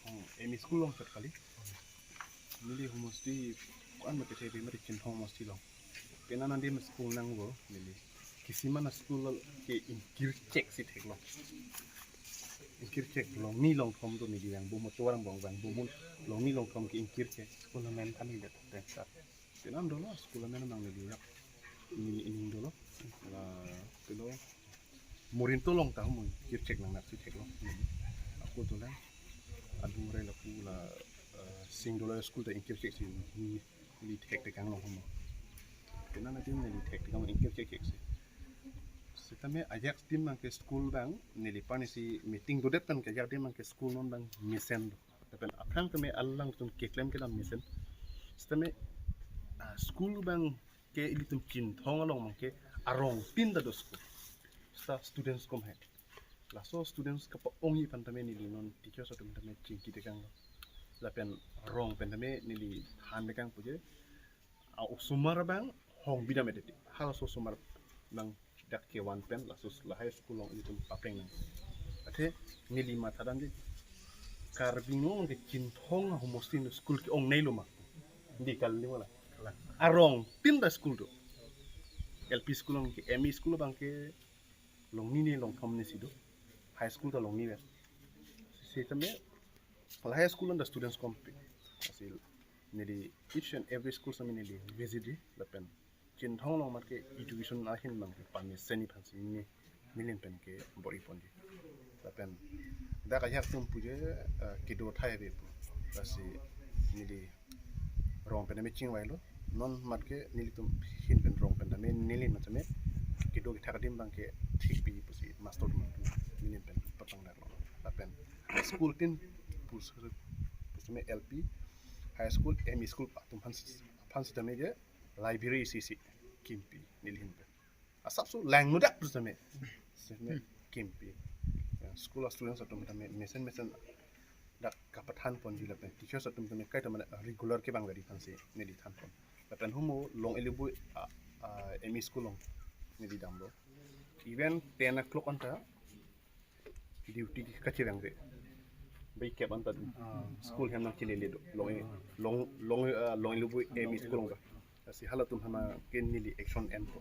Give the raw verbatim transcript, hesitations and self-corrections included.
Hong M E school along chot kali. Neli homosti ko-an ma kethe be mari Chinthong homosti along. Penang adim school nangvoi neli. Kisima na school ke ingkirchek si theklong. Ingkirchek longni longthom do neli vang bom, tovar vang bom, vang bom, longni longthom ke ingkirchek. School amen kali det. Penang dolo, school amen nang neli ya. Neli ining dolo. La pilo Morinto along ta mo ingkirchek nang nak si theklong. Ako dolang. Adung rai lapu la, eh, Singdola school ta ingkirchek si neli thektheklong mo. Penang adim neli thektheklong ingkirchek si. Sitame ajak adim abang ke school abang neli pani si meeting dodet pen ke ajak adim abang ke school non abang mesen do. Lapen aphrang tame alangtum keklem kedam mesen. Sitame, ah, school abang ke ilitum Chinthong along abang ke arong tin ta do school. Sita students kom hai. Laso students kapa-ongji aphan tame neli non teachers atum tame chingki tekanglo. Lapen rong pen tame neli than tekang puje. A osomar abang hong bidam edeti. Halaso osomar abang dak kevan pen laso lahai school along ilitum papreng nang. Athe neli matha damji, Karbi Anglong ke Chinthong ahomosti no school ke-ongnei lo ma? Di kali wala. Arong tin ta school do. L P school along ke, M E school abang ke longni ne longthom ne si do. High school ta longni ver. Sitame la high school along ta students kom pi. Lasi neli each and every school sami neli visit di lapen Chinthong along mat ke education ahin abang ke pamesen aphan si neli, neli pen ke bor-i ponji. Lapen dak ajak atum puje, eh, kedo thai ave pu. Lasi neli rong pen tame chingvailo. Non mat ke nelitum ahin pen rong pen tame neli mat tame kedo kethak adim abang ke thik pi pusi master atum neli pen papang dak lo. Lapen school tin pus, pus tame L P, high school, M E school atum aphan si, aphan sitame ke library isi isi kimpi neli ahin pen. Asapso langnodak pusitame. Sitame kimpi. Ya, school a students atum tame mesen mesen dak kapathan ponji lapen teachers atum tame kaita mane regular kevang gari aphan si neli than pon. Lapen humo Long Ilubui, ah, ah, M E school along neli damlo. Even ten o'clock anta duty kachevang re. Bai kep anta school hem nangchelele do. Long, Long, Long, ah, Long Ilubui M E school along ba. Lasi halatum aphan ke neli action en ko.